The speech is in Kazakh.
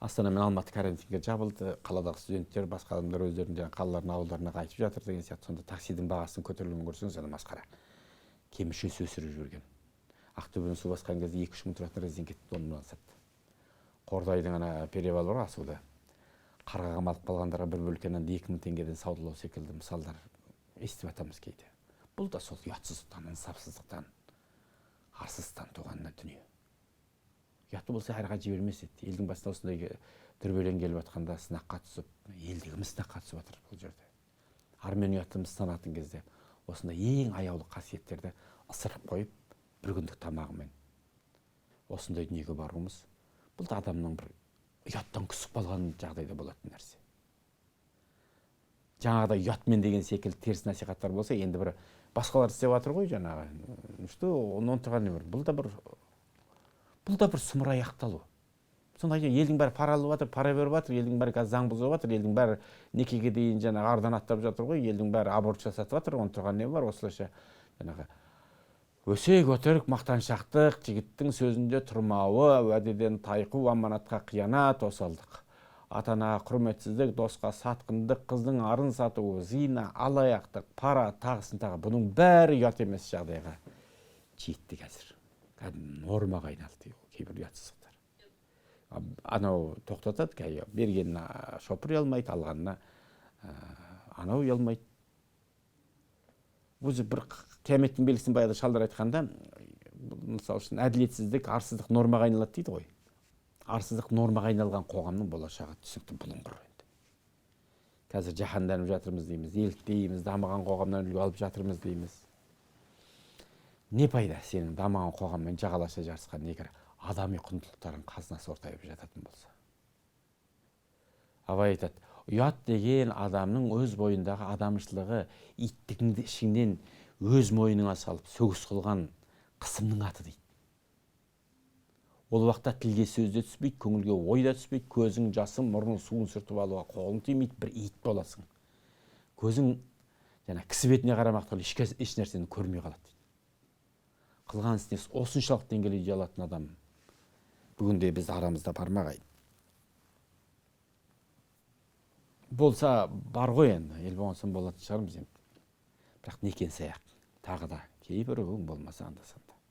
Астана мен Алматы карантинге жабылды, қаладағы студенттер, басқа адамдар өздерінің жаңағы қалаларына, ауылдарына қайтып жатыр деген сияқты. Сонда таксидің бағасының көтерілуін көрсеңіз, ана масқара. Кем үш есе өсіріп жіберген. Ақтөбені су басқан кезде 2-3 мың тұратын резеңке 10 мыңнан сатты. Қордайдың ана перевал бар ғой, асуда. Қарға қамалып қалғандарға бір бөлке нанды 2000 теңгеден саудалау секілді мысалдар естіп жатамыз кейде. Бұл да сол ұятсыздықтан, ынсапсыздықтан, арсыздықтан туған дүние. Ұяты болса, әрі жібермес еді. Елдің басына осындай дүрбелең келіп жатқанда, сынаққа түсіп, елдігіміз сынаққа түсіп жатыр бұл жерде. Ар мен ұятымыз сыналатын кезде осындай ең аяулы қасиеттерді ысырып қойып, бір күндік тамағымен осындай дүниеге баруымыз, бұл да адамның бір ұяттан күсіп қалған жағдайда болатын нәрсе. Жаңағыдай ұятмен деген секілді теріс насихаттар болса, енді бір басқалар істеп жатыр ғой жаңағы, что оның тұрған не бар? Бұл да бір сұмырай ақталу. Сонда елдің бәрі пара алып жатыр, пара беріп жатыр, елдің бәрі қазір заң бұзып жатыр, елдің бәрі некеге дейін жаңағы ардан аттап жатыр ғой, елдің бәрі аборт жасатып жатыр, оның тұрған не бар? Осылайша жаңағы өсек, өтірік, мақтаншақтық, жігіттің сөзінде тұрмауы, уәдеден тайқу, аманатқа қиянат, осалдық, ата анаға құрметсіздік, досқа сатқындық, қыздың арын сатуы, зина, алаяқтық, пара, тағысын тағы. Бұның бәрі ұят емес жағдайға жетті қазір. Кәдімгі нормаға айналды кейбір ұятсыздықтар. Анау тоқтатады, бергеніне шопыр ұялмайды, алғанына анау ұялмайды. Өзі бір қияметтің белгісін баяғыда шалдар айтқанда, мысалы үшін, әділетсіздік, арсыздық нормаға айналады дейді ғой. Арсыздық нормаға айналған қоғамның болашағы түсінікті, бұлыңғыр. Енді қазір жаһанданып жатырмыз дейміз, еліктейміз, дамыған қоғамнан үлгі алып жатырмыз дейміз. Не пайда сенің дамыған қоғаммен жағаласа жарысқан, егер адами құндылықтардың қазынасы ортайып жататын болса? Абай айтады: ұят деген адамның өз бойындағы адамшылығы, иттігіңді ішіңнен өз мойныңа салып сөгіс қылған қысымның аты дейді. Ол уақытта тілге сөз де түспейді, көңілге ой да түспейді, көзің жасын, мұрның суын сүртіп алуға қолың тимейді, бір ит боласың. Көзің жаңа кісі бетіне қарамақ түгіл, еш нәрсені көрмей қалады дейді. Қылған ісіне осыншалық деңгейде ұялатын адам бүгінде біз арамызда бар ма, ағайын? Болса, бар ғой енді, ел болған соң болатын шығармыз енді. Бірақ некен саяқ тағы да кейбір өң болмаса анда санда.